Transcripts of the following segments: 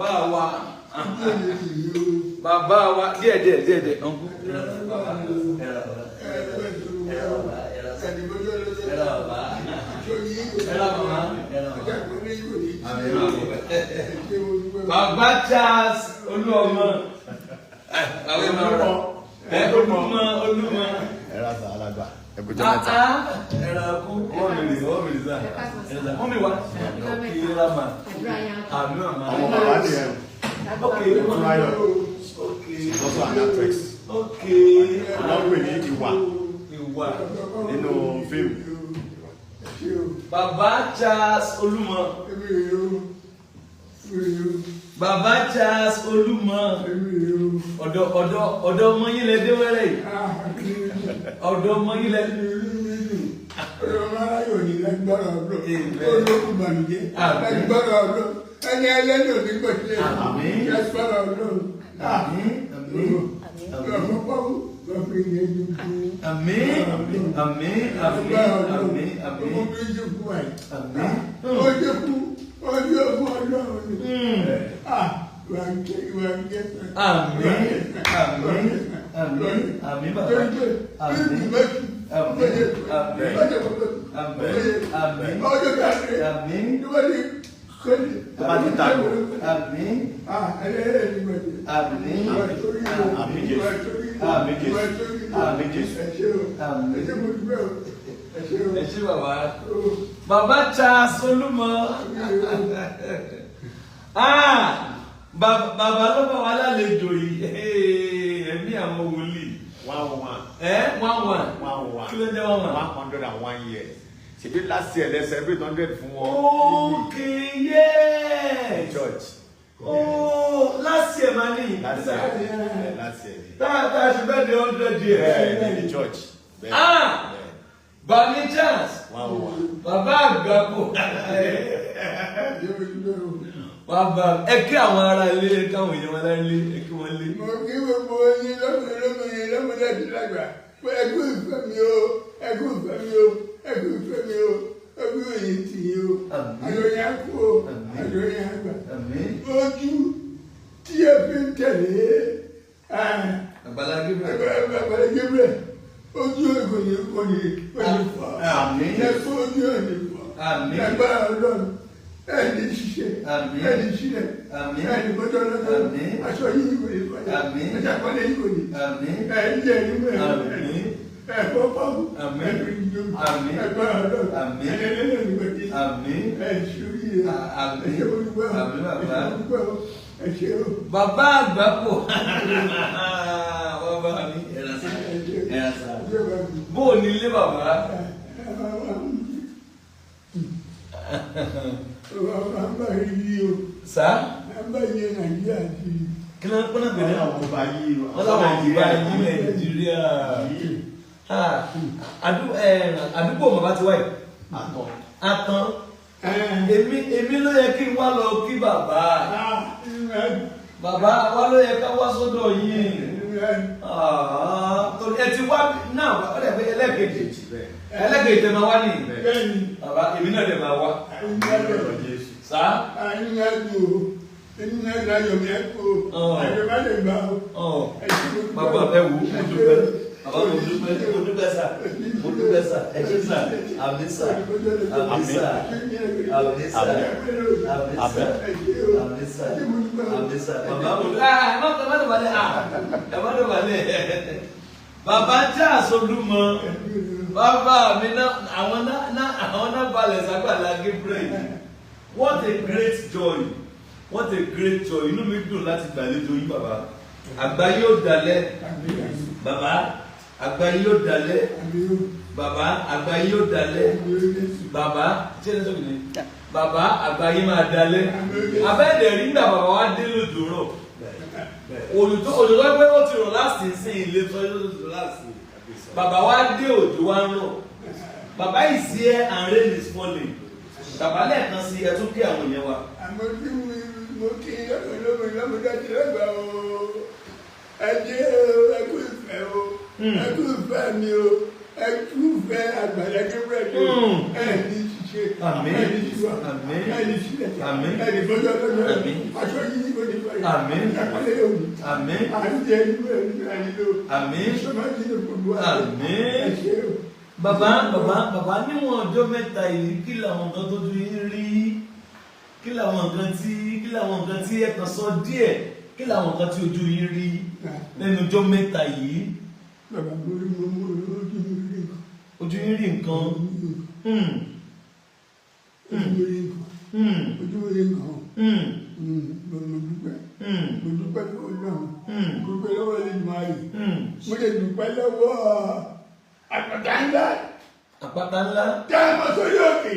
Bàbá wa, bàbá wa, díẹ̀ díẹ̀ díẹ̀ díẹ̀, ọ̀nkú. Bàbá, ẹ̀rọ bàbá, ẹ̀rọ bàbá, ẹ̀rọ ẹ̀rọ bàbá, ẹ̀rọ bàbá, ẹ̀rọ bàbá. Bàbá Charles Olúọmọ. Àwọn èèyàn rẹ̀ Olúmọ, Olúmọ. Ẹ ra sà, alàgbà, ẹkùjọ mẹ́ta. Ẹ̀rọ kú. Wọ́n mi rè, wọ́n mi rè sá. Ẹ̀rọ sá. Wọ́n mi wá. Kí ló mà? Àmì màmá. Ọmọ bàbá nìyẹn. Túnráyọ̀. Also an actress. Wọ́n pè ní Ìwà Ìwà. nínú fíìmù. Bàbá Charles Olúmọ. Bàbá Charles Olúmọ. Ọ̀dọ̀ ọmọ yín lẹ dé wẹ́rẹ́ yìí. Ọ̀dọ̀ ọmọ yín lẹ. Ẹni ẹlẹ́ni ò ní gbọ̀dọ̀ Àmín. lágbára Ọlọ́run. Àmín. Àmín. Àmín. Àmín. Àmín. Àmín. Àmín. Àmín. Àmín. Àmín. Àmín. Àmín bàbá. Àmín. Àmín. Àmín. Àmín. Àmín. Àmín. Tó bá ti tàgò. Àmín. Àmín. Àmín Jésù. Àmín Jésù. Àmín Jésù. Àmín. Ẹ ṣé bàbá. Bàbá Charles Olúmọ. Ah! Bàbá ló bá wa lálejò yìí. Ẹ̀mí àwọn wòlíì. 101. Ẹ 11. 101. Kí ló ń jẹ́ 11? 101 years. Ṣèbí last year lẹ celebrate 100 fún wọn. Okay, yes. Church. Oh, last year ma ní. Last year. Yeah, last year ni. Tá a ṣe bẹ́ẹ̀ di 100 years. Bẹ́ẹ̀ ni, ní church. Bẹ́ẹ̀. Ah! Bẹ́ẹ̀. Bami Charles. 101. Bàbá àgbàpọ̀. Bàbá, ẹ kí àwọn ará ilé, ẹ káwọn èèyàn wọn láyé, ẹ kí wọ́n lé. Mo kí gbogbo yín lọ́kùnrin lóbìnrin lọ́mọdé àti lágbà pé ẹ kú ìfẹ́ mi o, ẹ kú ìfẹ́ mi o, ẹ kú ìfẹ́ mi o, ẹ kú òye tì yín o. Àmín. Àjọ yẹn á kú o, Àmín. Àjọ yẹn á gbà. Àmín. Ojú tí ẹ fi ń tẹ̀lé Àgbàlá Gabriel. Àgbàlá Gabriel, ojú kò ní kò ní kò ní fọ́. Àmín. Ẹ fún ojú ò ní fọ́. Àmín. Lágbára Ọlọ́run, ẹ ní ṣiṣẹ́, Àmín. ẹ ní ṣílẹ̀, Àmín. ẹ ní bọ́jọ́ lọ́jọ́, Àmín. aṣọ yìí kò ní fàyà, Àmín. ẹ̀ṣẹ̀ àpọ́nlé yìí kò ní. Àmín. Ẹ ń jẹ inú ẹ̀. Àmín. Ẹ fọ́ pọ́ọ̀kù. Àmín. Ẹ fi jó. Àmín. Lágbára Ọlọ́run. Àmín. Ẹ lẹ́lẹ́ ní gbẹ̀dẹ̀. Àmín. Ẹ ṣorí ẹ. Àmín. Ẹ ṣe olúwa. Àmín bàbá. Ẹ ṣe olúwa. Ẹ ṣe o. Bàbá àgbàpọ̀. Bàbá mi. Ẹ̀rọ sá. Ẹ̀rọ sá. Bó o ní ilé bàbá? Sá? Kí ló ń pọ́n náà gbẹ̀dẹ̀? Wọ́n làwọn ọba yìí. Wọ́n láwọn ọba yìí Nàìjíríà. Ah, àdúgbò bàbá ti wáyé. Àtọ̀. Àtàn. Èmi ló yẹ kí n wá lọ kí bàbá. Bàbá wa ló yẹ ká wá sọ́dọ̀ yìí. Ah, torí ẹ ti wá náà, ó dẹ̀ pé ẹlẹ́ẹ̀kejì. Bẹ́ẹ̀. Ẹlẹ́ẹ̀kejì tẹ máa wá nìyí. Bẹ́ẹ̀ni. Bàbá, èmi náà dẹ̀ máa wá. Lórúkọ Jésù. Sá? Ọ̀. Bàbá, ẹ wò ó, mo dúpẹ́. Bàbá, mo dúpẹ́, mo dúpẹ́ sà. Mo dúpẹ́ sà. Ẹ ṣé sà. Àmín sà. Àmín sà. Àmín sà. Àmín sà. Àmín sà. Àmín sà. Bàbá, mo dúpẹ́. Ah, ẹ má ẹ má dọ̀bálẹ̀. Ah, ẹ má dọ̀bálẹ̀. Bàbá Charles Olúmọ. Bàbá mi náà, àwọn náà balẹ̀ ságbàlá Gabriel. What a great joy. What a great joy. Inú mi dùn láti gbàlejò yín, bàbá. Àgbà yóò dalẹ̀. Bàbá, àgbà yóò dalẹ̀. Bàbá, àgbà yóò dalẹ̀. Bàbá, ṣé ẹ sọ́kùnrin? Bàbá, àgbà yìí máa dalẹ̀. Abẹ́ẹ̀dẹ̀ rí nígbà bàbá wa dé lójó rọ̀. Òjò tó pé ó ti rọ̀ láti sí ilé tó yóò tó láti. Bàbá wa dé, òjò wa ń rọ̀. Bàbá is here and rain is falling. Bàbá, lẹ́ẹ̀kan sí, ẹ tún kí àwọn èèyàn wa. Àmọ́ tí mo kí lọ́kùnrin lọ́mọdé àti lágbà o, ẹ jẹ́ o, ẹ kú ìfẹ́ o, ẹ kú ìfẹ́ mi o, ẹ kú ìfẹ́ Àgbàlá Gabriel o. Ẹ ní. ṣiṣẹ́. Àmín. Ẹni ṣíwá. Àmín. Ẹni ṣílẹ̀. Àmín. Ẹni bọ́jọ́ lọ́jọ́. Àmín. Aṣọ yìí kò ní fàyè. Àmín. Àpálẹ̀ yóò wù. Àmín. À ń jẹ inú ẹ̀ ní àyílò. Àmín. Ìṣọ́nà jí ní gbogbo wa. Àmín. Ẹ ṣé o. Bàbá, bàbá, bàbá, níwọ̀n ọjọ́ 3 yìí, kí làwọn nǹkan tó tún yín rí? Kí làwọn nǹkan tí ẹ kàn sọ díẹ̀? Kí làwọn nǹkan tí ojú yín rí lẹ́nu ọjọ́ 3 yìí? Bàbá, mo rí mo mo ojú mi rí nǹkan. Ojú yín rí nǹkan. Ojú mi rí nǹkan. Ojú mi rí nǹkan. Mo dúpẹ́. Mo dúpẹ́ lọ́wọ́ Ọlọ́run. Mo dúpẹ́ lọ́wọ́ Elédùmarè. Mo lè dúpẹ́ lọ́wọ́ àpáta ńlá. Àpáta ńlá. Tá a mọ̀ sórí òkè.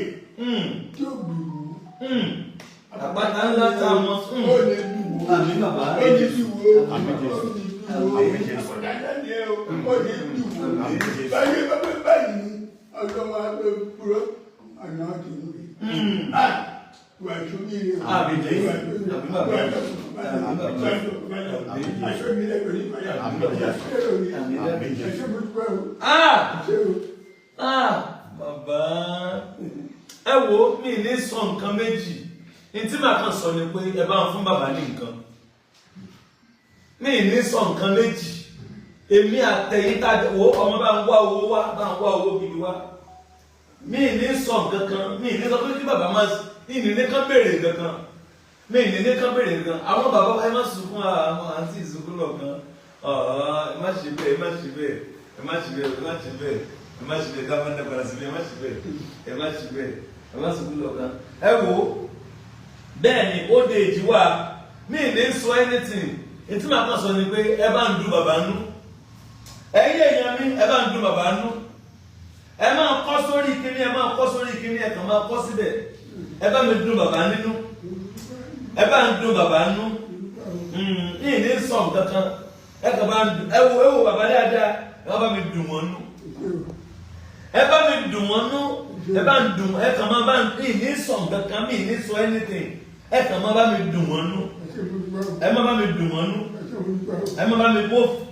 Tí ó bù ú. Àpáta ńlá tá a mọ̀. Ó lè bù ú. Àmín, bàbá. Ó lè bù ú. Àmín, Jésù. Ó lè bù ú. Àmín, Jésù. Àpáta ńlá ni ẹ o. Ó lè bù ú. Àmín, Jésù. Báyìí bàbá báyìí ọlọ́wọ́ abẹ́ kúrò ọ̀nà ọ̀dùnú rẹ̀. Wà á tún mí rẹ̀. Àmín, Jésù. Wà á tún mí rẹ̀. Àmín, bàbá. Wà á tún mí rẹ̀. Àmín, bàbá. Wà á tún mí rẹ̀. Àmín, Jésù. Aṣọ mi lẹ́gbẹ̀ẹ́ nípa yà. Àmín, Jésù. Àmín, Àmín, Jésù. Ẹ̀ṣọ́ mo dúpẹ́ o. Ah! Ṣé o? Ah, bàbá, ẹ wo, mi ní sọ nǹkan méjì. Ní tí màá kàn sọ ni pé ẹ bá ń fún bàbá ní nǹkan. Mi ní sọ nǹkan méjì. Èmi àtẹ̀yìn tá a wo ọmọ bá ń wá owó wá, bá ń wá owó gidi wá. Mi ní sọ nǹkan kan, mi ní sọ pé kí bàbá máa ní ní kán béèrè nǹkan kan. Mi ní ní kán béèrè nǹkan. Àwọn bàbá wa, ẹ má sunkún, àwọn àǹtí ìsunkún lọ̀kan. Ẹ má ṣe bẹ́ẹ̀, ẹ má ṣe bẹ́ẹ̀, ẹ má ṣe bẹ́ẹ̀, ẹ má ṣe bẹ́ẹ̀, ẹ má ṣe bẹ́ẹ̀, ká má dàgbàrà síbẹ̀, ẹ má ṣe bẹ́ẹ̀, ẹ má ṣe bẹ́ẹ̀, ẹ má sunkún lọ̀kan. Ẹ wo, bẹ́ẹ̀ ni ó de èjì wá. Mi ní sọ anything. Ètí màá kàn sọ ni pé ẹ bá ń dun bàbá nú. Ẹ̀yin èèyàn mi, ẹ bá ń dun bàbá nú. Ẹ máa kọ́ sórí kíní, ẹ máa kọ́ sórí kíní, ẹ kàn máa kọ́ síbẹ̀. Ẹ bá mi dun bàbá nínú. Ẹ bá ń dun bàbá nú. Ní ní sọ nǹkan kan. Ẹ kàn bá ń dun, ẹ wo, ẹ wo bàbá dáadáa, ẹ bá mi dùn wọ́n nú. Ẹ bá mi dùn wọ́n nú. Ẹ bá ń dùn, ẹ kàn máa bá ń ní ní sọ nǹkan kan, mi ní sọ anything. Ẹ kàn máa bá mi dùn wọ́n nú. Ẹ̀ṣọ́ mo dúpẹ́ o. Ẹ má bá mi dùn wọ́n nú. Ẹ̀ṣọ́ mo dúpẹ́ o. Ẹ má bá mi,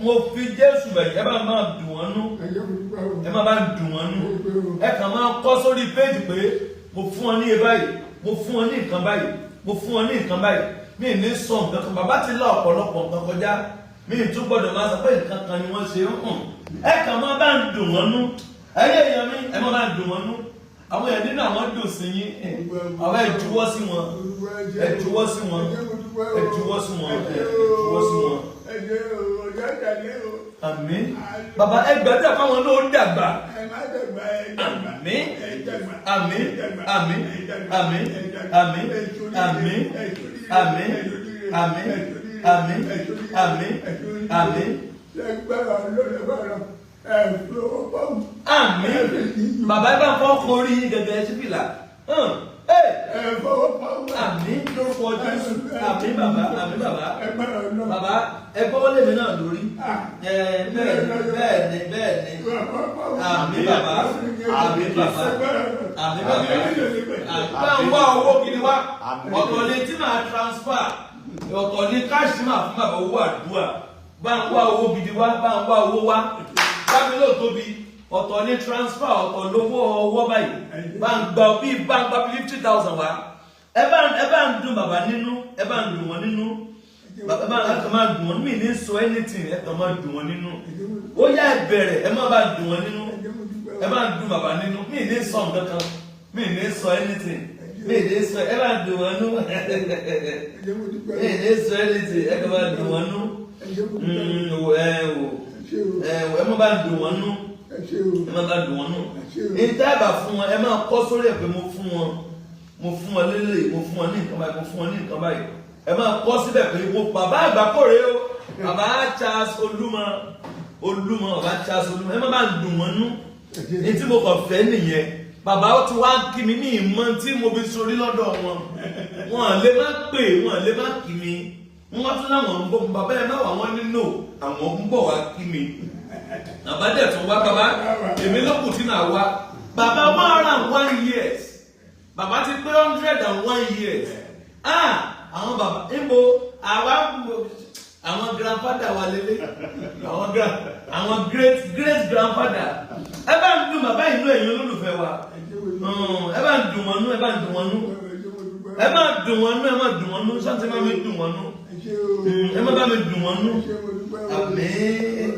mo fi Jésù bẹ̀, ẹ bá máa dùn wọ́n nú. Ẹ̀ṣọ́ mo dúpẹ́ o. Ẹ má bá dùn wọ́n nú. Ẹ kàn máa kọ́ sórí péjì pé mo fún ọ ní iye báyìí, mo fún ọ ní nǹkan báyìí, mo fún ọ ní nǹkan báyìí. Mi ní sọ nǹkan kan. Bàbá ti lá ọ̀pọ̀lọpọ̀ nǹkan kọjá. Mi tún gbọ́dọ̀ máa sọ pé nǹkan kan ni wọ́n ṣe ń hàn. Ẹ kàn máa bá ń dùn wọ́n nú. Ẹ̀yin èèyàn mi, ẹ máa bá ń dùn wọ́n nú. Àwọn èèyàn nínú àwọn dùn sí yín. Àwọn ẹ juwọ́ sí wọn. Ẹ juwọ́ sí wọn. Ẹ juwọ́ sí wọn. Ẹ juwọ́ sí wọn. Ẹ̀ṣọ́ ọjọ́ ìdálẹ́ o. Àmín. Bàbá, ẹ gbàdúrà fáwọn náà ó dàgbà. Ẹ má dàgbà, ẹ dàgbà. Àmín. Ẹ dàgbà. Àmín. Ẹ dàgbà. Àmín. Ẹ dàgbà. Àmín. Ẹ dàgbà. Àmín. Ẹ ṣoríire. Àmín. Ẹ ṣoríire. Àmín. Ẹ ṣoríire. Àmín. Ẹ ṣoríire. Àmín. Ẹ ṣoríire. Àmín. Ẹ ṣoríire. Àmín. Lágbára Ọlọ́run, lágbára ẹ fọwọ́ pọ̀. Àmín. Bàbá, ẹ bá ń fọwọ́ kan orí yín gẹ́gẹ́ ẹ sí fìlà. Ẹ fọwọ́ pọ̀. Àmín lórúkọ Jésù. Àmín, bàbá. Àmín, bàbá. Ẹgbẹ́ra Ọlọ́run. Bàbá, ẹ gbọ́wọ́ lèmi náà lórí. Ẹ bẹ́ẹ̀ ni, bẹ́ẹ̀ ni, bẹ́ẹ̀ ni. Àmín, bàbá. Àmín, bàbá. Àmín, bàbá. Àbá ń wá owó gidi wá. Ọ̀tọ̀ ni tí màá transfer. Ọ̀tọ̀ ni cash tí màá fún bàbá, owó àdúrà. Bá ń wá owó gidi wá, bá ń wá owó wá. Bámi lóò tóbi. Ọ̀tọ̀ ni transfer, ọ̀tọ̀ lówó ọwọ́ báyìí. Bá ń gba bí bá ń gba 50,000 wá. Ẹ bá ń dùn bàbá nínú, ẹ bá ń dùn wọ́n nínú. Bàbá bá ẹ kàn máa dùn wọ́n, mi ní sọ anything, ẹ kàn máa dùn wọ́n nínú. Ó yá, ẹ bẹ̀rẹ̀, ẹ má bá dùn wọ́n nínú. Ẹ bá ń dùn bàbá nínú. Mi ní sọ nǹkan kan, mi ní sọ anything, mi ní sọ, ẹ bá dùn wọ́n nú. Mi ní sọ anything, ẹ kàn máa dùn wọ́n nú. Ẹ wò, ẹ wò, ẹ má bá dùn wọ́n nú, ẹ má bá dùn wọ́n nú. Ìta ẹ bá fún wọn, ẹ máa kọ́ sórí ẹ̀ pé mo fún wọn, mo fún wọn lélẹ̀, mo fún wọn ní nǹkan báyìí, mo fún wọn ní nǹkan báyìí. Ẹ máa kọ́ síbẹ̀ pé mo bàbá àgbákòrè o, bàbá Charles Olúmọ, Olúmọ, bàbá Charles Olúmọ. Ẹ má bá dùn wọ́n nú. Ní tí mo kàn fẹ́ nìyẹn. Bàbá ó ti wá kí mi ní ìmọ̀ tí mo fi sórí lọ́dọ̀ wọn. Wọn lè má pè, wọn lè má kí mi. Wọn tún láwọn ń bọ̀. Bàbá, ẹ má wà. Wọ́n nínú àwọn ń bọ̀ wá kí mi. Bàbá dẹ̀ tún wá. Bàbá, èmi ló kù tí màá wá. Bàbá, 101 years, bàbá ti pé 101 years. Ah, àwọn bàbá níbo àwa, àwọn grandfather wa lélẹ̀, àwọn great great grandfather. Ẹ bá ń dùn bàbá ìlú, ẹ̀yin olólùfẹ́ wa. Ẹ bá ń dùn wọ́n nú, ẹ bá ń dùn wọ́n nú, ẹ má dùn wọ́n nú, ẹ má dùn wọ́n nú, ṣáàtì má mi dùn wọ́n nú, ẹ má bá mi dùn wọ́n nú. Àmín,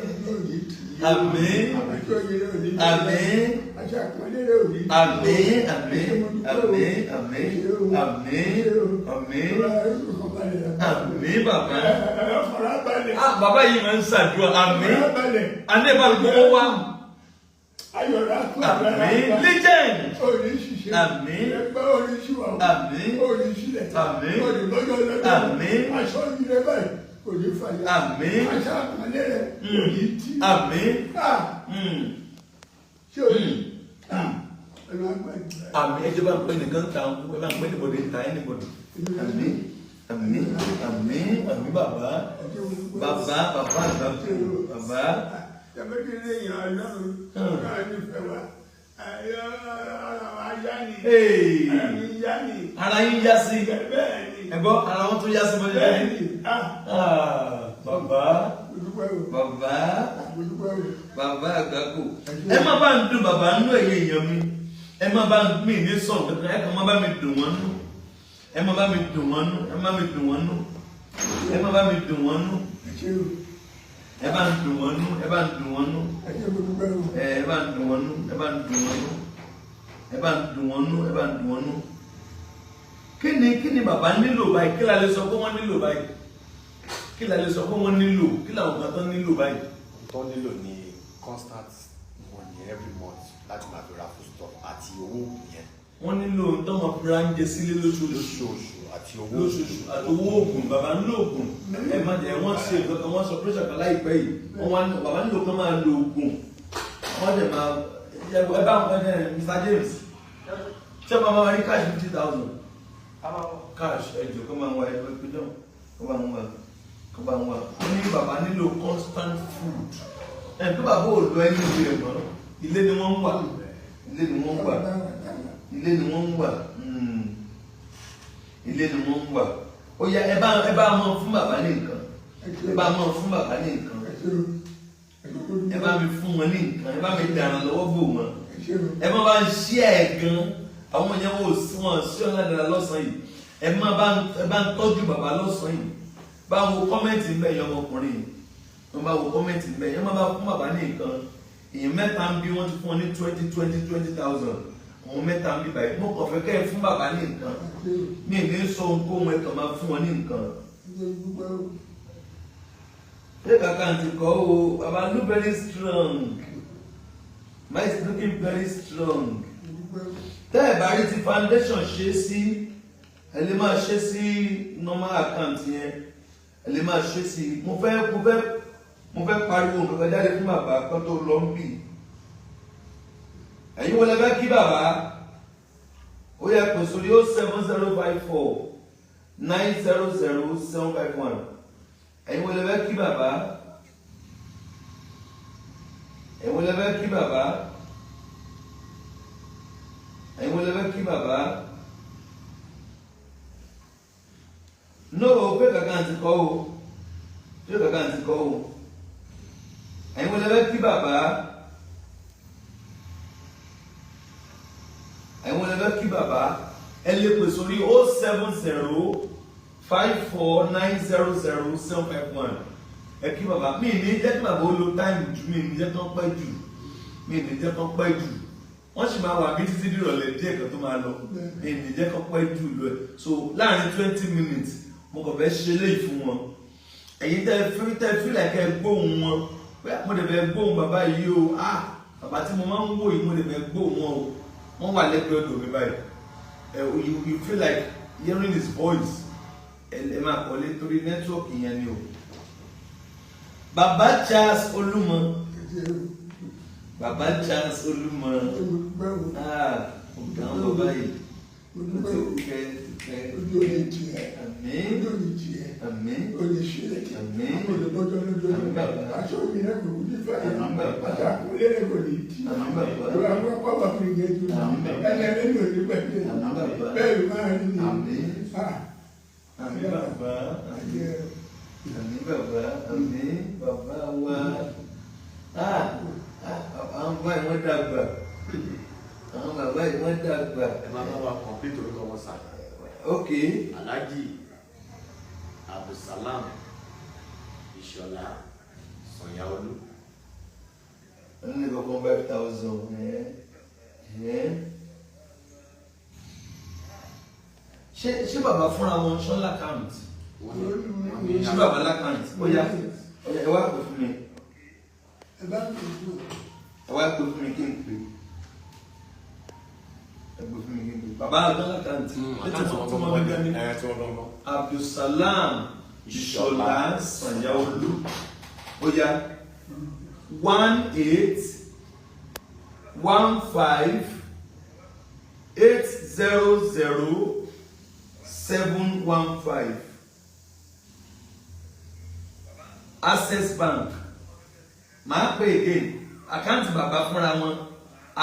àmín, àmín, àmín, àmín, àmín, àmín, àmín, àmín, àmín bàbá. Ah, bàbá yìí máa ń ṣàdúrà. Àmín, àní ẹ̀ bá mi gbowó wá. Àmín, legend. Àmín, àmín, àmín, àmín, àmín, àmín. Àmín. Ẹ jẹ́ bá ń pẹ́ nìkan ta, ẹ bá ń pẹ́ anybody ta anybody. Àmín, àmín, àmín, àmín bàbá, bàbá, bàbá, bàbá. Ara yín yá sí, ẹ̀gbọ́n, ara wọn tún yá sí mọ́lẹ̀. Bàbá, bàbá, bàbá àgbákò. Ẹ má bá ń dùn bàbá nú, ẹ̀yẹ èèyàn mi. Ẹ má bá mi ní sọ̀rọ̀ kankan, ẹ kàn má bá mi dùn wọ́n nú. Ẹ má bá mi dùn wọ́n nú, ẹ má mi dùn wọ́n nú. Ẹ má bá mi dùn wọ́n nú. Ẹ bá ń dùn wọ́n nú, ẹ bá ń dùn wọ́n nú. Ẹ bá ń dùn wọ́n nú, ẹ bá ń dùn wọ́n nú. Ẹ bá ń dùn wọ́n nú, ẹ bá ń dùn wọ́n nú. Kí ni bàbá nílò báyìí? Kí la lè sọ pé wọ́n nílò báyìí? Kí la lè sọ pé wọ́n nílò? Kí làwọn kan tán nílò báyìí? Tó nílò ní constant money every month láti máa fi ra foodstuff àti owó yẹn. Wọ́n nílò tó máa fi ra oúnjẹ sílé lóṣooṣù àti owó lóṣooṣù àti owó oògùn. Bàbá ń lo oògùn. Ẹ má jẹ́ wọ́n ṣe nǹkan kan, wọ́n sọ pressure kan láìpẹ́ yìí. Wọ́n wá ní bàbá nílò kan máa lo oògùn. Wọ́n dẹ̀ máa ẹ bá wọn ẹ Mr. James. Ṣé bàbá wa rí cash 50,000? Cash ẹ jọ kó máa ń wá ẹ pé jọ kó máa ń wá kó máa ń wá. Wọ́n ní bàbá nílò constant food. Ẹ tó bàbá ò lọ ẹni ìwé ẹ̀ mọ́. Ilé ni wọ́n ń wà. Ilé ni wọ́n ń wà. Ilé ni wọ́n ń wà. Ilé ni wọ́n ń wà. Ó yá, ẹ bá mọ fún bàbá ní nǹkan. Ẹ bá mọ fún bàbá ní nǹkan. Ẹ bá mi fún wọn ní nǹkan. Ẹ bá mi dàrán lọ́wọ́ bò wọ́n. Ẹ má bá ń ṣí ẹ̀ gan. Àwọn yẹn wò sí wọn sí ọ̀nà dára lọ́sàn-án yìí. Ẹ má bá ń tọ́jú bàbá lọ́sàn-án yìí. Bá wo kọ́mẹ́ǹtì ń bẹ̀ yẹn ọmọkùnrin yìí. Wọ́n bá wo kọ́mẹ́ǹtì ń bẹ̀ yẹn. Ẹ má bá fún bàbá ní nǹkan. Èèyàn mẹ́ta ń bí wọ́n ti fún wọn ní 20,000. Àwọn mẹ́ta ń bí báyìí. Mo kàn fẹ́ kẹ́ ẹ fún bàbá ní nǹkan. Mi ì ní sọ ohunkóhun, ẹ kàn máa fún wọn ní nǹkan. Ṣé kàkà ti kọ́ o? Bàbá look very strong. Mine is looking very strong. Tẹ́ ẹ̀ bá rí ti foundation ṣe sí, ẹ lè máa ṣe sí normal account yẹn. Ẹ lè máa ṣe sí. Mo fẹ́ pariwo nǹkan kan jáde fún bàbá kan tó lọ ń bì. Ẹ̀yin wọlé fẹ́ kí bàbá? Ó yẹ kó sórí 07054 900 751. Ẹ̀yin wọlé fẹ́ kí bàbá? Ẹ̀yin wọlé fẹ́ kí bàbá? Ẹ̀yin wọlé fẹ́ kí bàbá? No, pé kàkà ti kọ́ o. Pé kàkà ti kọ́ o. Ẹ̀yin wọlé fẹ́ kí bàbá? Ẹ̀yin wọlé fẹ́ kí bàbá? Ẹ lè pè sórí 070 54 900 751. Ẹ kí bàbá. Mi ní jẹ́ kí bàbá ó lo táìmù jù, mi ní jẹ́ kán pẹ́ jù, mi ní jẹ́ kán pẹ́ jù. Wọ́n sì máa wà bí títí dìrọ̀lẹ́ díẹ̀ kan tó máa lọ. Mi ní jẹ́ kán pẹ́ jù lọ. So láàrin 20 minutes mo kàn fẹ́ ṣe léyìí fún wọn. Ẹ̀yin tẹ́ feel like ẹ gbóhùn wọn. Mo dẹ̀ fẹ́ gbóhùn bàbá yìí o. Ah, bàbá tí mo máa ń wò yìí, mo dẹ̀ fẹ́ gbóhùn wọn o. Wọ́n wà lẹ́gbẹ̀ẹ́ ọ̀dọ̀ mi báyìí. You feel like hearing his voice. Ẹ máa kọ́lé torí nẹ́tíwọ̀kì yẹn ni o. Bàbá Charles Olúmọ. Bàbá Charles Olúmọ. Ah, ọ̀gá ń bọ̀ báyìí. Ó ti pẹ́ ti pẹ́. Àmín. Àmín. Àmín. Àmín bàbá. Àmín bàbá. Àmín bàbá. Àmín bàbá. Àmín bàbá. Àmín. Àmín bàbá. Àmín bàbá. Àmín bàbá wa. Ah, àwọn bàbá yìí wọ́n dàgbà. Àwọn bàbá yìí wọ́n dàgbà. Ok. Alhaji Abdulsalam Ìṣọ̀lá Sanyaolu. Wọ́n ní kankan 5,000. Ṣé bàbá fúnra wọn ṣán l'account? Wọ́n ní Ṣé bàbá l'account? Ó yá, ẹ wá pè fún mi. Ẹ bá ń pè fún Ẹ wá pè fún mi kí n pè. Ẹ pè fún mi kí n pè. Bàbá àgbọn l'account. Àkáǹtì wọn Tí wọ́n gbọ́ngàn gbé ní. ẹ tí wọ́n gbọ́ngàn. Abdulsalam Ìṣọ̀lá Sanyaolu. Ó yá, 1815800715, Access Bank. Màá pè again, àkáǹtì bàbá fúnra wọn,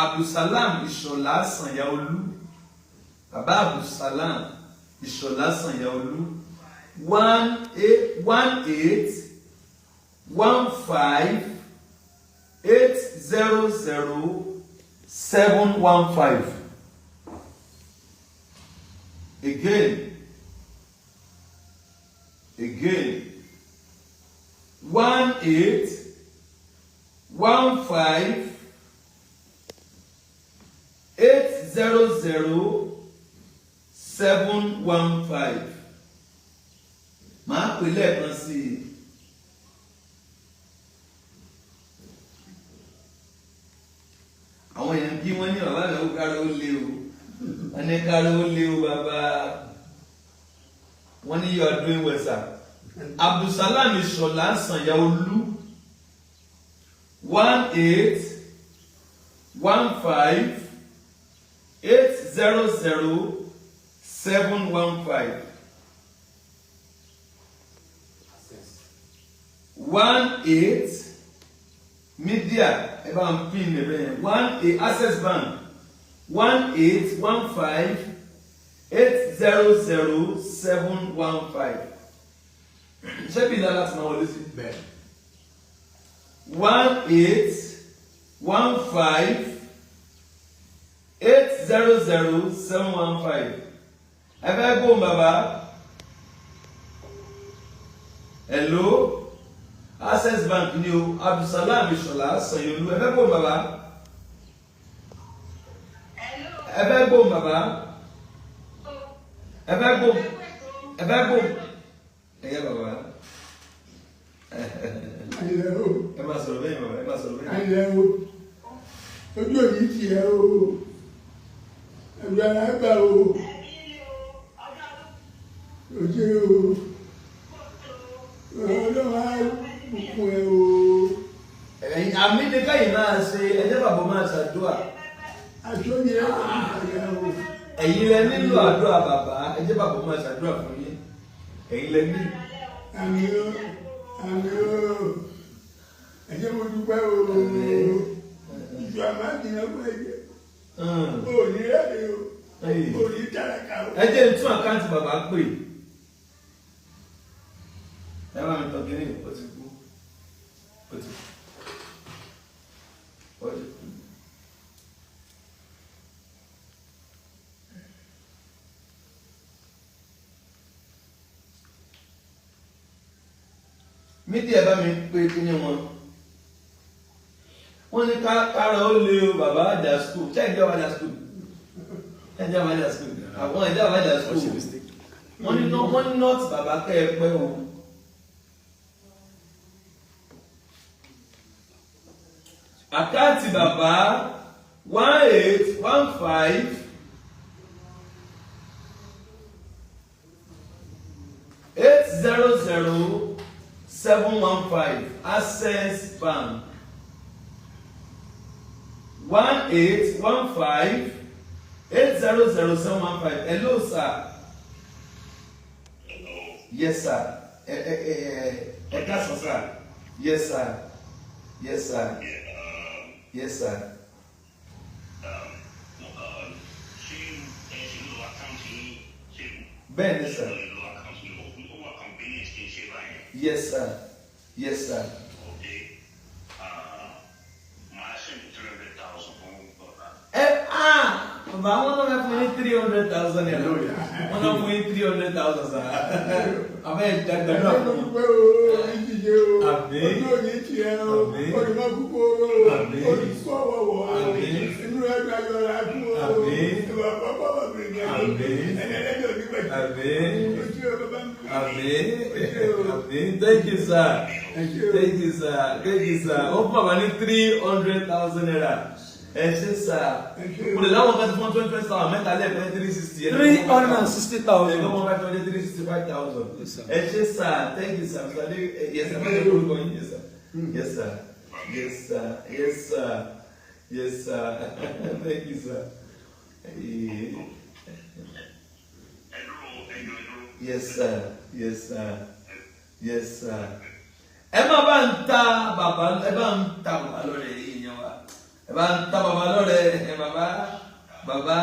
Abdulsalam Ìṣọ̀lá Sanyaolu, bàbá Abdulsalam Ìṣọ̀lá Sanyaolu, 1815800715. Again, 1815800715. Màá pè lẹ́ẹ̀kan sí i. Àwọn èèyàn bí wọ́n ní bàbá mi ó kárí ó lé o, wọ́n ní kárí ó lé o bàbá. Wọ́n ní you are doing well, sir. Abdulsalam Ìṣọ̀lá Sanyaolu, 1815800715. 18 media, ẹ bá ń pin ẹ bẹ́ẹ̀, 18, Access Bank, 1815800715. Ṣé bí ìlànà láti máa wọlé sí? Bẹ́ẹ̀. 1815800715. Ẹ fẹ́ gbóhùn bàbá? Hello, Access Bank ni o. Abdulsalam Ìṣọ̀lá Sanyaolu. Ẹ fẹ́ gbóhùn bàbá? Ẹ fẹ́ gbóhùn bàbá? Ẹ fẹ́ gbóhùn? Ẹ fẹ́ gbóhùn? Ẹ̀yẹ bàbá. Àyẹ̀ o. Ẹ máa sọ̀rọ̀ bẹ́ẹ̀ bàbá, ẹ máa sọ̀rọ̀ bẹ́ẹ̀. Àyẹ̀ o, ojú òní tiẹ̀ o, ẹ̀rù ara gbà o, òjé o, Ọlọ́run á bùkún ẹ o. Ẹ̀yin àmì ní káyìn máa ṣe, ẹ jẹ́ bàbá máa ṣàdúrà. Aṣọ yẹn kò ní ìfàyà o. Ẹ̀yin lẹ nílò àdúrà bàbá, ẹ jẹ́ bàbá máa ṣàdúrà fún yín. Ẹ̀yin lẹ ní. Àmì o, àmì o, ẹ jẹ́ mo dúpẹ́ o. Ìjọ àmàdìyàn fún ẹ̀jẹ̀ òní rẹ̀ o, òní tàràkà o. Ẹ jẹ́ n tún àkáǹtì bàbá pè. Ẹ bá mi tán kínní, ó ti kú, ó ti kú, ó ti kú. Media, bá mi pé kíní wọn. Wọ́n ní kára ó lé o bàbá àjà school. Ṣé ìjọba àjà school? Ṣé ìjọba àjà school? Àwọn ìjọba àjà Wọ́n ṣe school. Mistake. Wọ́n ní wọ́n ní not bàbá kẹ́ ẹ pẹ́ o. Àkáǹtì bàbá, 1815800715, Access Bank, 1815800715. Hello, sir. Yes, sir. Ẹ káàsán, sir. Yes, sir. Yes, sir. Yes, sir. Ṣé ẹ ṣe ń lo àkáǹtì yín ṣe? Bẹ́ẹ̀ ni, sir. Ṣe lo àkáǹtì yín, ó wà convenient kí n ṣe báyẹn? Yes, sir. Yes, sir. Ok, màá send 300,000 fún bàbá. Ẹ ah, Bàbá wọn náà fún yín 300,000 naira. Wọn náà fún yín 300,000 sir. Bàbá ẹ̀ dàgbàdúrà fún mi. Dúpẹ́ o, ìdíje o, Àmín. ojú òní tiẹ̀ o, Àmín. olùmọ̀ kúkú o, Àmín. olùkọ́ wọ̀wọ̀ o, Àmín. inú ẹgbẹ́ ayọ̀ra kú o, Àmín. ìwà pápá wà bìrì Àmín. ẹni ẹlẹ́dẹ̀ òní pẹ̀lú. Àmín. Ojú o bàbá mi. Àmín. Àmín. Thank you sir. Ẹ ṣé o. Thank you sir. Thank you sir. Ó fún bàbá ní 300,000 naira. Ẹ ṣé sir. Ẹ ṣé o. Mo lè láwọn kan ti fún 20,000 mẹ́ta lẹ́ẹ̀kan 360. 360,000. Ẹ̀gbọ́n wọn 500 365,000. Yes, sir. Ẹ ṣé sir. Thank you sir. Mr. Ade, yes sir. Má jẹ́ kó orúkọ yín. Yes sir. Yes sir. Yes sir. Yes sir. Yes sir. Thank you sir. Ẹ dúró, ẹ jọ̀ọ́, ẹ dúró. Yes sir. Yes sir. Yes sir. Ẹ má bá ń ta bàbá, ẹ bá ń ta bàbá lọ́rẹ̀ yìí yẹn wa. Ẹ bá ń ta bàbá lọ́rẹ̀ ẹ bàbá bàbá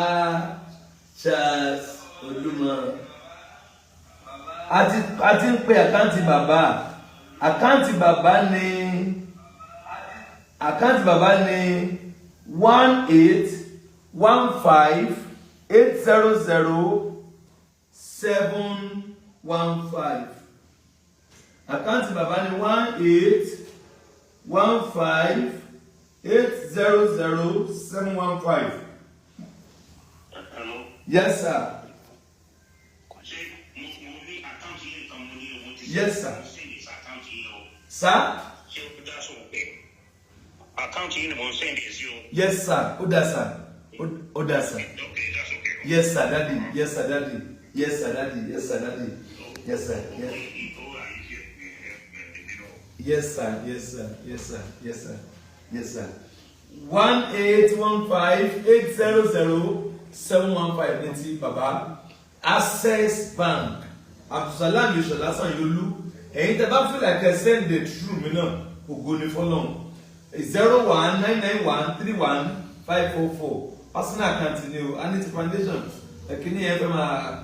Charles Olúmọ. A ti ń pe account bàbá. Account bàbá ní account bàbá ní 1815800715. Account bàbá ní 1815800715. Hello. Yes sir. Ṣé mo ní account yìí kan mo ní owó ti Yes, sir. Mo send sí account yìí o. Sir? Ṣé o dá sọ pé account yìí ni mo ń send sí o? Yes sir. Ó dá sir. Ó dá sir. Okay, that's okay. Yes sir, daddy. Yes sir, daddy. Yes sir, daddy. Yes sir, daddy. Yes sir. Yes. Yes sir. Yes sir. Yes sir. Yes sir. Yes sir. 1815800715 ní ti bàbá Access Bank, Abdulsalam Yoshola Sanyolu. Ẹ̀yin tẹ́ bá feel like ẹ send the true mi náà, ògo ni fọlọ́n, 0199131544, personal account ni o, Anity Foundation ẹ̀kíní yẹn fẹ́ máa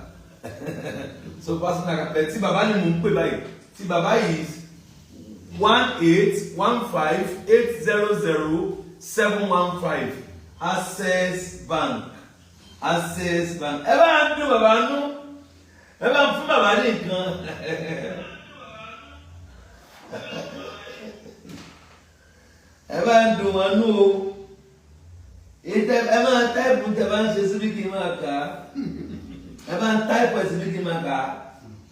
so personal account bẹ́ẹ̀. Tí bàbá ni mò ń pè báyìí, tí bàbá yìí 1815800715, Access Bank, Access Bank. Ẹ bá ń dún bàbá nú, ẹ bá ń fún bàbá ní nǹkan, ẹ bá ń dùn wọn nú o. Ẹ máa type tẹ bá ń ṣe síbí kí n máa kà á, ẹ bá ń type ẹ síbí kí n máa kà á.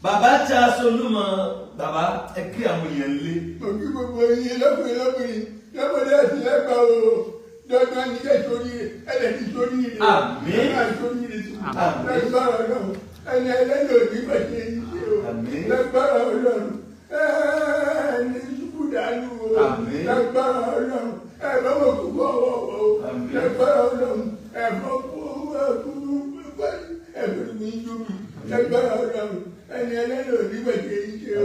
Bàbá Charles Olúmọ, bàbá, ẹ kí àwọn èèyàn lé. Mo kí gbogbo yín lọ́kùnrin lọ́kùnrin lọ́mọdé àti lágbà o. Dandan ní kẹ́ sórí rẹ̀, ẹ̀rẹ̀ ti sórí rẹ̀. Àmín. Ẹ máa sórí rẹ̀ sí. Àmín. Lágbára Ọlọ́run, ẹni ẹlẹ́yìn òní pẹ̀lú èyí ṣe o. Àmín. Lágbára Ọlọ́run, ẹni ṣubú dànù o. Àmín. Lágbára Ọlọ́run, ẹ bá wọ kúkú ọwọ́ o. Àmín. Lágbára Ọlọ́run, ẹ fọ́ kú ẹ fọ́ mi yú mi. Lágbára Ọlọ́run, ẹni ẹlẹ́yìn òní pẹ̀lú èyí ṣe o.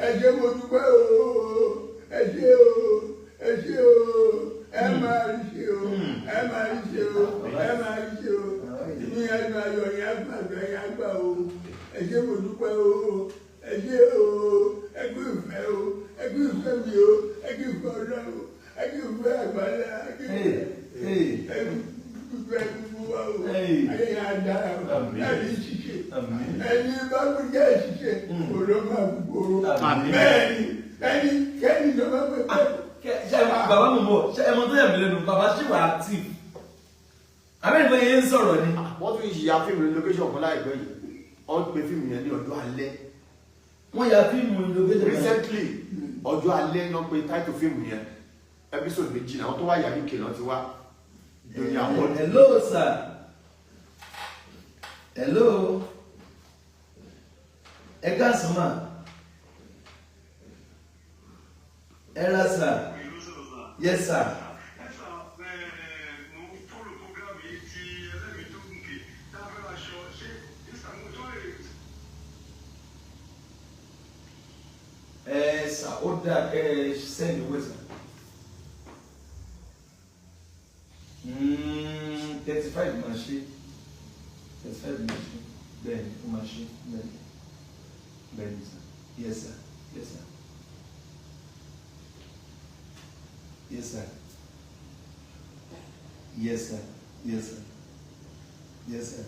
Ẹ ṣé, mo dúpẹ́ o. Ẹ ṣé o. Ẹ ṣé o. Ẹ máa rí ṣe o. Ẹ máa rí ṣe o. Ẹ máa rí ṣe o. Inú yẹn máa yọ yẹn àgbàdo yẹn àgbà o. Ẹ ṣé, mo dúpẹ́ o. Ẹ ṣé o. Ẹ kú ìfẹ́ o. Ẹ kú ìfẹ́ mi o. Ẹ kú ìfẹ́ Ọlọ́run. Ẹ kú ìfẹ́ àgbàlá. Ẹ kú Hey, hey. ẹ kú ìfẹ́ gbogbo wa o. Hey. Ayé yẹn á dára o. Àmín. Ẹ ní ṣiṣẹ́. Àmín. Ẹni bá kú jẹ́ ṣiṣẹ́ kò ló máa gbòòrò. Àmín. Bẹ́ẹ̀ni, ẹni kẹ́ni ló máa gbé pẹ́. Ṣe bàbá mi mọ̀, ṣe ẹmọ tó yà mí lẹ́nu, bàbá ṣì wà active abẹ́rẹ́ ìfẹ́ yẹn ń sọ̀rọ̀ ni. Wọ́n tún yà fíìmù location kan láìpẹ́ yìí, wọ́n pe fíìmù yẹn ní Ọjọ́ Alẹ́. Wọ́n ya fíìmù location kan. Recently, Ọjọ́ Alẹ́ náà pe title fíìmù yẹn. Episode méjì náà, àwọn tó wá yà UK náà ti wá lórí àwọn. Hello sir. Hello, ẹ káàsán mà, ẹ ra sir. Yes sir. Mo ń follow program yìí ti ẹlẹ́mìí tó gùnkè tá a fẹ́ ra aṣọ, ṣé ìsàmù tó lè Ẹ sà, ó dáa kẹ́ ẹ send owó sà. 35 máa ṣe, 35 máa ṣe. Bẹ́ẹ̀ ni, ó máa ṣe bẹ́ẹ̀ ni, bẹ́ẹ̀ ni sà. Yes sir. Yes sir. Yes sir. Yes sir. Yes sir. Yes sir.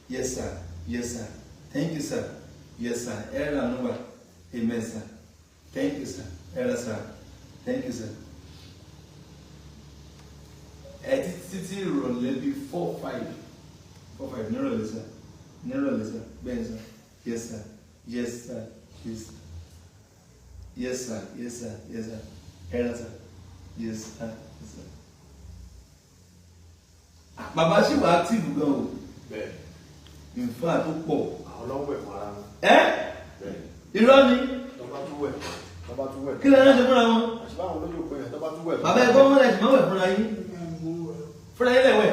Yes sir. Yes sir. Thank you sir. Yes sir. Ẹ rà nù wá. Amen sir. Thank you sir. Ẹ rà sir. Thank you sir. Ẹ títí títí ìrọ̀lẹ́ bíi 4, 5, 4, 5 nírọ̀lẹ́ sir, nírọ̀lẹ́ sir, bẹ́ẹ̀ sir. Yes sir. Yes sir. Yes sir. Yes sir. Yes sir. Yes sir. Ẹ rà sir. Yes sir. Yes sir. Bàbá ṣì wà active gan o. Bẹ́ẹ̀. In fact, ó pọ̀. Àwọn lọ́wọ́ ẹ̀ fún ara wọn. Ẹ́. Bẹ́ẹ̀. Irọ́ ni. Tọ́ba tún wẹ̀, tọ́ba tún wẹ̀. Kí lè ránṣẹ́ fúnra wọn? Àṣìbá àwọn olójú òpin yẹn, tọ́ba tún wẹ̀. Bàbá, ẹgbọ́n wọn lẹ̀sìn máa wẹ̀ fúnra yín. Fúnra yín lẹ̀wẹ̀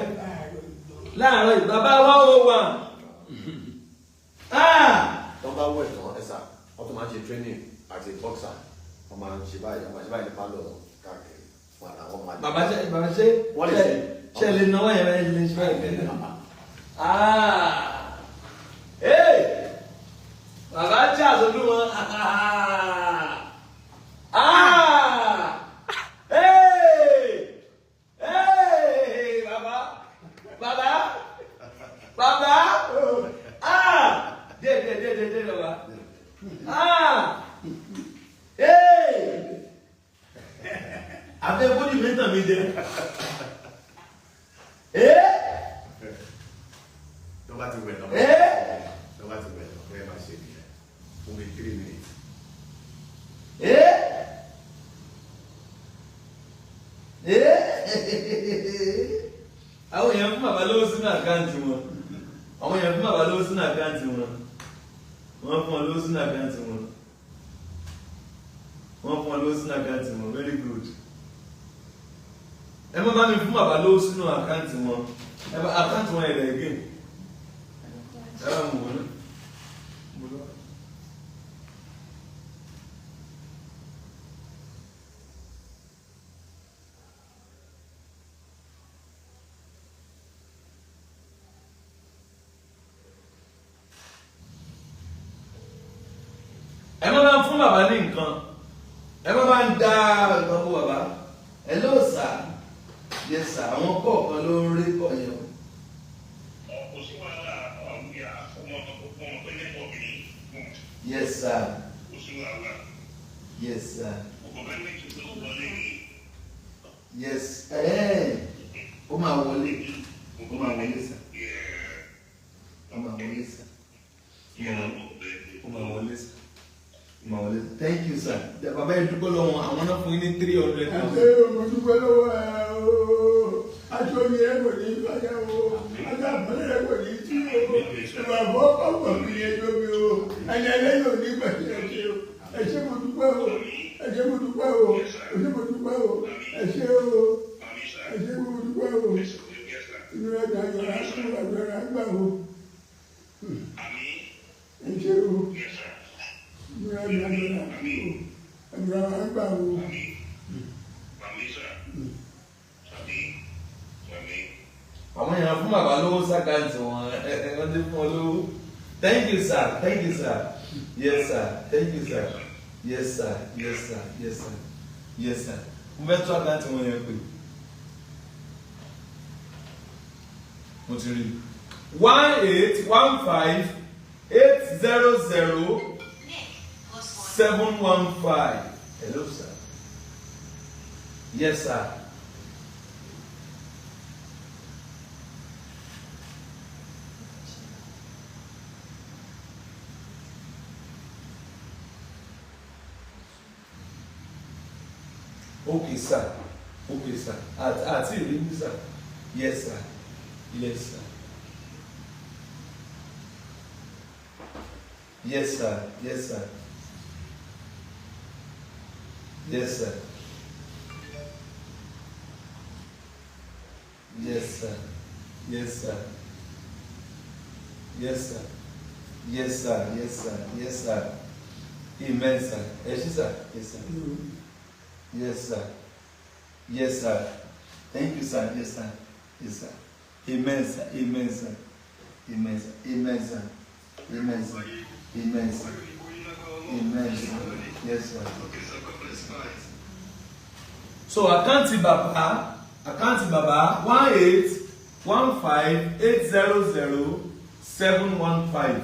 láàárọ̀ yìí, bàbá wa ó wà. Tọ́ba wẹ̀ tán, ẹ̀sà, wọ́n tún máa ń ṣe training àti boxer. Wọ́n máa ń ṣe báyìí, wọ́n máa ṣe báyìí ní pálọ̀ káàkiri fún ara wọn máa. Bàbá ṣe, bàbá ṣe. Wọ́n lè ṣe. Ṣe lè náwó yẹn bẹ́ẹ̀ lè ṣe báyìí bẹ́ẹ̀? Ah! Hey! Bàbá jẹ́ àṣojú wọn. Ah! Hey! Hey! Bàbá! Bàbá! Bàbá! Ah! Díẹ̀ díẹ̀ díẹ̀ díẹ̀ díẹ̀ bàbá. Ah! Hey! Àbẹ̀ bójú mi tàn mí jẹ. Hey! Tọ́ba ti wẹ̀ tán. Hey! Tọ́ba ti wẹ̀ tán, bẹ́ẹ̀ máa ṣe nìyẹn. Fún mi 3 minutes. Eh? Eh? Àwọn èèyàn fún bàbá lówó sínú account wọn. Àwọn èèyàn fún bàbá lówó sínú account wọn. Wọ́n fún ọ lówó sínú account wọn. Wọ́n fún ọ lówó sínú account wọn. Very good. Ẹ má bá mi fún bàbá lówó sínú account wọn. Ẹ bá account wọn ẹ̀rẹ̀ again. Ẹ bá mi wò ó. Mo lọ. Ẹ má bá ń fún bàbá ní nǹkan, ẹ má bá ń dá nǹkan fún bàbá. Hello sir. Yes sir. Àwọn kọ̀ọ̀kan ló ń rí kọ̀ yẹn o. Kò sí wàhálà, ọ̀hún ọmọ ọmọ pé network ni. Yes sir. Kò sí wàhálà. Yes sir. Ọkọ̀ bá méjì tó wọlé ní. Yes, ẹ ó máa wọlé, ó máa wọlé sir, ó máa wọlé sir, ó máa wọlé sir, ó máa wọlé sir. Thank you sir. Bàbá yẹn dúpẹ́ lọ́wọ́ àwọn náà fún yín ní 300,000. Àti mo dúpẹ́ lọ́wọ́ ẹ o, aṣọ mi ẹ kò ní í fàyà o, aṣọ àpọ́nlé rẹ kò ní í tú o, ìwà fọ́pọ̀ mi yẹn tó mi o, ẹni ẹlẹ́yìn ò ní gbẹ̀sẹ̀. Ẹ ṣé o, ẹ ṣé, mo dúpẹ́ o, ẹ ṣé, mo dúpẹ́ o, ẹ ṣé, mo dúpẹ́ o, ẹ ṣé o, ẹ ṣé, mo dúpẹ́ o. Inú ẹ̀ dàgbà àgbàrá gbà o, ẹ ṣé o, inú ẹ̀ dàgbà àgbàrá gbà o. Àwọn èèyàn fún bàbá lówó sí account wọn, wọ́n ti fún ọ lówó. Thank you sir. Thank you sir. Yes sir. Thank you sir. Yes sir. Yes sir. Yes sir. Yes sir. Mo fẹ́ tún account wọn yẹn pè. Mo ti rí 1815800715. Hello sir. Yes sir. Okay sir. Okay sir. Àti ìrírí sir. Yes sir. Yes sir. Yes sir. Yes sir. Yes sir. Yes sir. Yes sir. Yes sir. Yes sir. Yes sir. Yes sir. Amen sir. Ẹ ṣé sir. Yes sir. Yes sir. Yes sir. Thank you sir. Yes sir. Yes sir. Amen sir. Amen sir. Amen sir. Amen sir. Amen sir. Amen sir. Amen sir. Yes sir. So account bàbá, account bàbá, 18 15 800 715.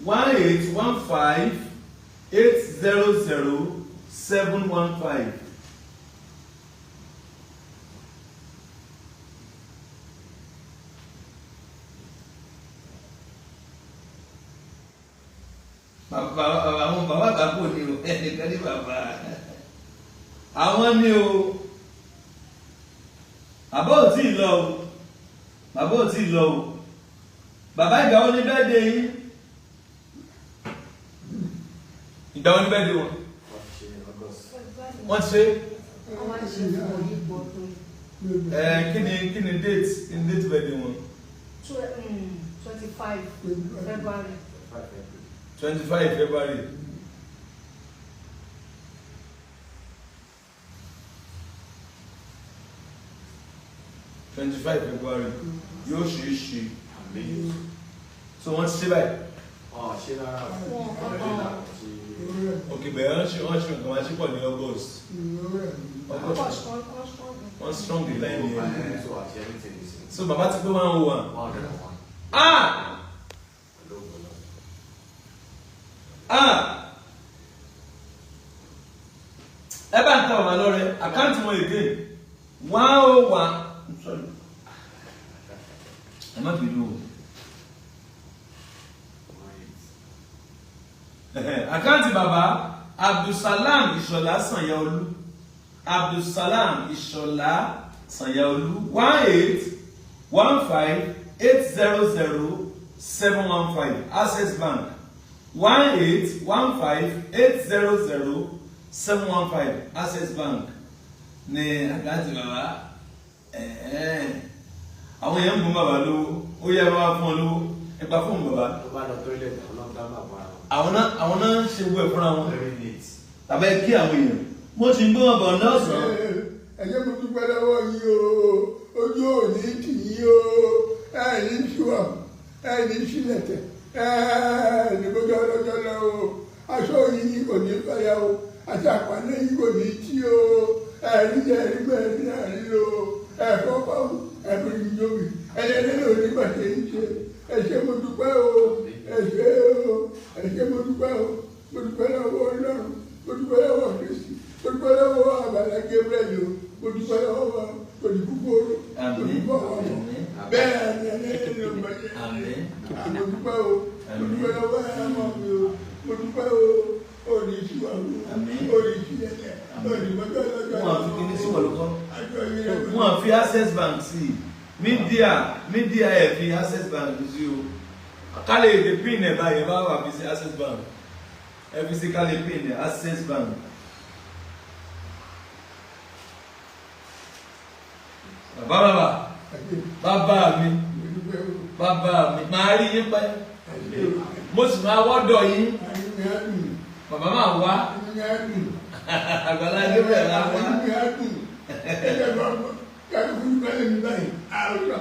1815 800 715. Bàbá, àwọn bàbá àgbàkò ni o, ẹnìkan ní bàbá àwọn ni o. Bàbá ò tí ì lọ o, bàbá ò tí ì lọ o. Bàbá, ìgbà wo ni birthday yín? Ìgbà wo ni birthday wọn? Wọ́n ti ṣe. Ẹ kí ni date, kí ni date birthday wọn? 25 February. 25 February. 25 February yóò ṣe é ṣe. So wọ́n ti ṣe báyìí? Ṣé rárá o. Ok, bẹ̀rẹ̀ wọ́n ṣe nǹkan máa ṣe pọ̀ ní August. August wọ́n strong the line yẹn. So bàbá ti pé 101. Ah ah, ẹ bá ń ta bàbá lọ́rẹ. Account wọn again, 101, sorry, ẹ má bínú o. Account bàbá Abdulsalam Ìṣọ̀lá Sànyàolú, Abdulsalam Ìṣọ̀lá Sànyàolú, 1815 800 715, Access Bank, 1815 800 715, Access Bank ní account bàbá. Àwọn èèyàn ń bùn bàbá lówó. Ó yẹ bàbá fún ọ lówó, ẹ gba fóònù bàbá. Tó bá lọ toilet, àwọn náà dá bàbá wọn. Àwọn náà ń ṣe gbogbo ẹ̀ fúnra wọn. Very neat. Tàbí kí àwọn èèyàn mo ti ń gbé wọn bọ̀ lọ́sàn-án. Ẹ ṣé, mo dúpẹ́ lọ́wọ́ yín o. Ojú ò ní tì yín o. Ẹ ní ṣùwọ̀, ẹ ní ṣílẹ̀tẹ̀, ẹ ní bójú ọlọ́jọ́ lọ o. Aṣọ yìí kò ní fàya o, àti àpàlẹ́ yìí kò ní tí o. Ẹ ní jẹ́, ẹ ní gbẹ́, ẹ ní àrí o. Ẹ fọ́pọ́, ẹ fi jóbi ẹyẹ lẹ́nu onígbàtẹ́ yìí ṣe. Ẹ ṣé, mo dúpẹ́ o. Ẹ ṣé o, ẹ ṣé, mo dúpẹ́ o. Mo dúpẹ́ lọ́wọ́ Ọlọ́run, mo dúpẹ́ lọ́wọ́ Kristi, mo dúpẹ́ lọ́wọ́ Àgbàlá Gabriel o. Mo dúpẹ́ lọ́wọ́ olùkúkúrú. Àmín. Olùkọ́ bẹ́ẹ̀ ni ẹni ló ń bẹ̀rẹ̀. Àmín. Mo dúpẹ́ o, mo dúpẹ́ lọ́wọ́ ẹ̀rọ mi o. Mo dúpẹ́ o. Òní ìṣúwà o. Àmín. Òní ìṣúlẹ̀lẹ̀, òní mọ́jọ́ lọ́jọ́. Wọn àfi kíní sí wọlé kọ́. Àjọ yìí rẹ̀. Wọn fi Access Bank sí media, media ẹ fi Access Bank sí o. Kálẹ̀ èdè pin ẹ̀ báyìí, ẹ bá wà fi sí Access Bank, ẹ fi sí kálẹ̀ pin ẹ̀ Access Bank. Bàbá, bàbá, bàbá mi, Mo dúpẹ́ o. Bàbá mi, màá rí yín pẹ́. Ẹ ṣé o. Mo sì máa wọ́dọ̀ yín. Ayé mi á dùn. Bàbá máa wá. Inú mi á dùn. Àgbàlá Gabriel á wá. Inú mi á dùn. Ẹgbẹ́ bá kàkó fún mi báyìí mi báyìí àrùn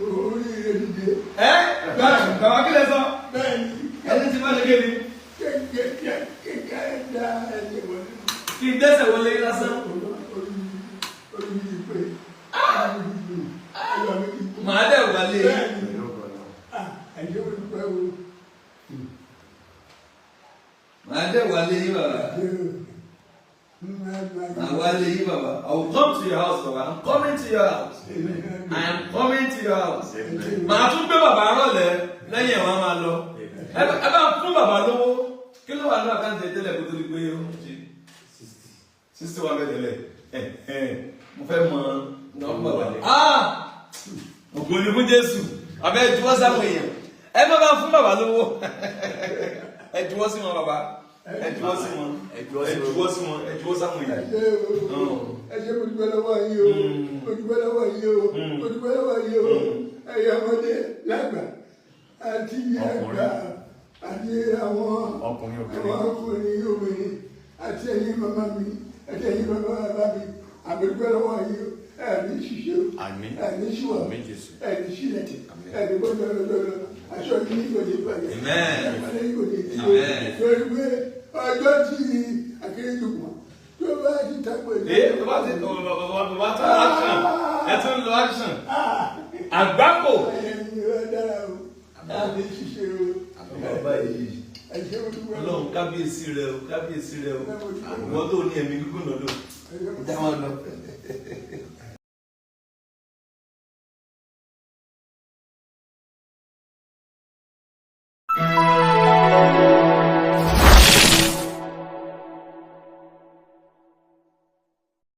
oríire dìde. Ẹ bàbá, kí lẹ sọ? Bẹ́ẹ̀ ni. Ẹni tí wọ́n ṣe kéde. Kékeré kékeré dá ẹsẹ̀ wọlé. Kí n dẹ́sẹ̀ wọlé lásán. Orí mi pé ayọ̀ mi ti kú. Màá dẹ̀ wọlé. Bẹ́ẹ̀ ni, ẹ ṣé, mo dúpẹ́ o. Màá dẹ̀ wọlé yín, bàbá. Màá wálé yín, bàbá. I will come to your house, bàbá. I'm coming to your house. I am coming to your house. Màá tún gbé bàbá rọ̀lẹ́ lẹ́yìn ẹ̀, wọ́n á máa lọ. Ẹ bá ń fún bàbá lówó. Kí ló wà ní account tẹ́lẹ̀ kó tó di pé ó ń ṣe 61 bẹ́ẹ̀ tẹ́lẹ̀? Ẹ mo fẹ́ mọ nọ́mbà bàbá. Ah, ògo ni fún Jésù. Àbẹ juwọ́ sáwọn èèyàn. Ẹ má bá fún bàbá lówó. Ẹ juwọ́ sí wọn, bàbá. Ẹ juwọ́ sí wọn. Ẹ juwọ́ sí Ẹ wọn. juwọ́ sí wọn. Ẹ juwọ́ sáwọn èèyàn. Ẹ ṣé, mo dúpẹ́ lọ́wọ́ yín o. Mo dúpẹ́ lọ́wọ́ yín o. Mo dúpẹ́ lọ́wọ́ yín o. Ẹ̀yin ọmọdé lágbà àti àgbà àti àwọn Ọkùnrin, obìnrin. Àwọn ọkùnrin, obìnrin, àti ẹ̀yin màmá mi àti ẹ̀yin bàbá bàbá mi, àmì dúpẹ́ lọ́wọ́ yín o. Ẹ̀mí ṣiṣẹ́ o. Àmín. Ẹ̀mí ṣùwà. Àmín, Jésù. Ẹ̀mí ṣílẹ̀tì. Àmín. Ẹ̀mí gbọ́dọ̀ lọ́dọ̀ aṣọ yìí kò ní bàjẹ́. Amen. Àpàlẹ́ yìí kò ní tí o. Amen. Lórí pé ọjọ́ tí akérédùkùn tó bá ti tako Ee, bàbá ti bàbá, bàbá tún action. Ẹ tún lo action. Àgbákò. Ayé mi wá dára o. Àmì ṣíṣe o. Bàbá yìí. Ẹ ṣé, mo dúpẹ́ o. Ọlọ́run, kábíyèsí rẹ o, kábíyèsí rẹ o. Mo dúpẹ́ o. Ìwọ tó ní ẹ̀mí gígùn lọ́dọ̀. Ẹ ṣé, mo Já wọn lọ.